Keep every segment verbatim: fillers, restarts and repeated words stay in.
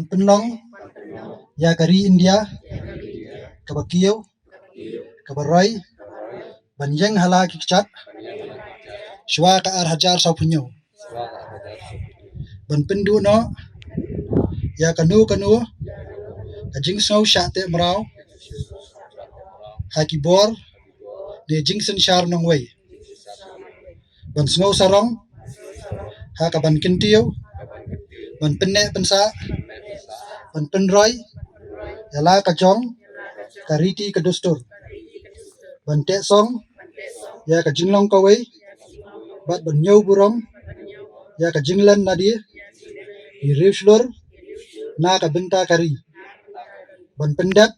Pynlong ïa ka ri India kaba kiew, kaba roi, ban ïeng ha la ki kjat shuwa ka ar hajar sawphew hynñiew. Ban pynduh noh ïa kano kano ka jingsngew shah teh mraw ha ki bor ne jingsynshar nongwei. Ban sngew sarong ha ka ban kyntiew, ban pynneh pynsah, ban pynroi ïa la ka jong ka riti ka dustur, ban teh song ïa ka jinglong kawei, bad ban ñiew burom ïa ka jinglen nadie ki riewshlur na ka bynta ka ri, ban pyndep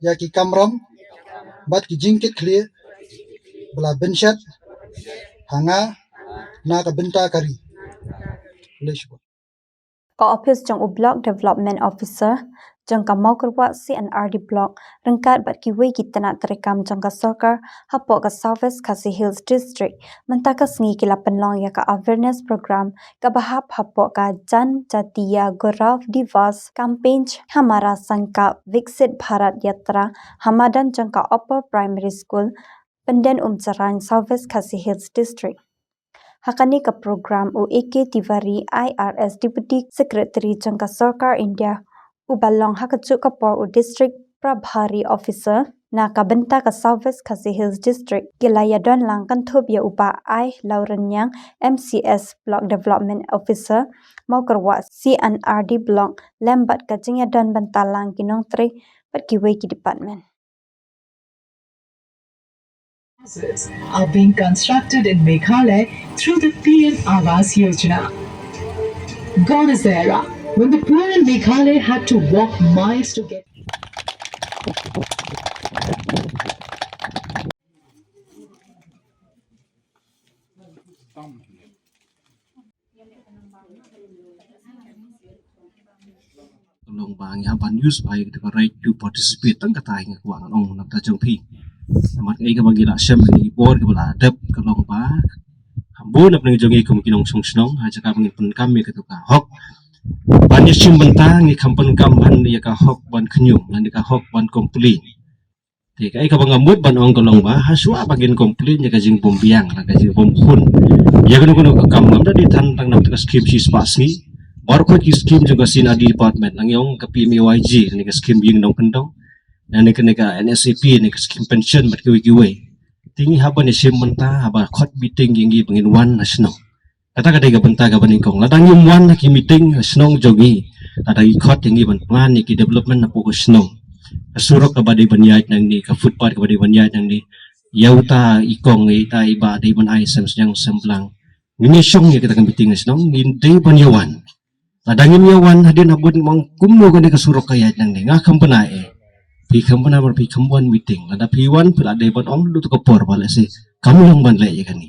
ïa ki kamram bad ki jingkitkhlieh ba la bynshet ha nga na ka bynta ka ri. Khublei shibun. Ka ophis jong u Block Development Officer jong ka Mawkyrwah C and R D Block ryngkat bad kiwei ki tnat treikam jong ka sorkar hapoh ka South West Khasi Hills District mynta ka sngi ki la pynlong ïa ka awareness program kaba hap hapoh ka Janjatiya Gaurav Diwas Campaign Hamara Sankalp Viksit Bharat Yatra ha madan jong ka Upper Primary School, Pyndenumjrain, South West Khasi Hills District. Ha kane ka program u A K Tiwari, I R S, Deputy Secretary jong ka Sorkar India, uba long ha kajuh ka por u District Prabhari Officer na ka bynta ka South West Khasi Hills District, ki la ïadon lang kynthup ïa u Bah I Lawrence Niang, M C S, Block Development Officer, Mawkyrwah C and R D Block, lem bad ka jingïadon bynta lang ki nongtrei bad kiwei ki department. Houses are being constructed in Meghalaya through the P M Awas Yojana. Gone is the era when the poor in Meghalaya had to walk miles to get. Ka long ba ngi hap ban use ba ïa ka right to participate tang kata ngi kwah ngan ong na bynta jong phi. Namar kaei kaba ngi la shem ngi bor kaba la dep ka long ba ha bun na pdeng jong ngi kum ki nongshong shnong ha jaka ba ngin pyndonkam ïa kata ka hok ban ïa shim bynta ngi kham pyndonkam ban ïa ka hok ban khñium lane ka hok ban complain. Te kaei kaba nga mut ban ong ka long ba ha shuwa ba ngin complain ïa ka jingbym biang la ka jingbym khun ïa kano kano ka kam, ngam da dei than tang na ka skim shispah sngi. Baroh ki skim jong ka C and R D department, la ngi ong ka P M A Y G ne ka skim ïing nongkyndong, ne kane ka N S A P ne ka skim pension bad kiwei kiwei. Te ngi hap ban ïa shim bynta haba khot meeting ïa ngi ba ngin wan na shnong. Kata ka dei ka bynta kaba nyngkong. Lada ngim wan ha ki meeting ha shnong jong ngi, lada ki khot ïa ngi ban plan ïa ki development hapoh ka shnong, ka surok kaba dei ban ïaid nangne, ka footpath kaba dei ban ïaid nangne, ïa uta i kong, ïa ita i bah dei ban ai sem sniang sem blang. Ngin ïa shong ïa kata ka meeting ha shnong, ngin dei ban ïa wan. Lada ngim ïa wan hadien habud, ma kumno kane ka surok ka ïaid nangne, nga kham bna eh. Phi kham bna, phi kham wan meeting. Lada phi wan phi la dei ban ong, duh tu ka por ba lehse kam long ban leh ïa kane.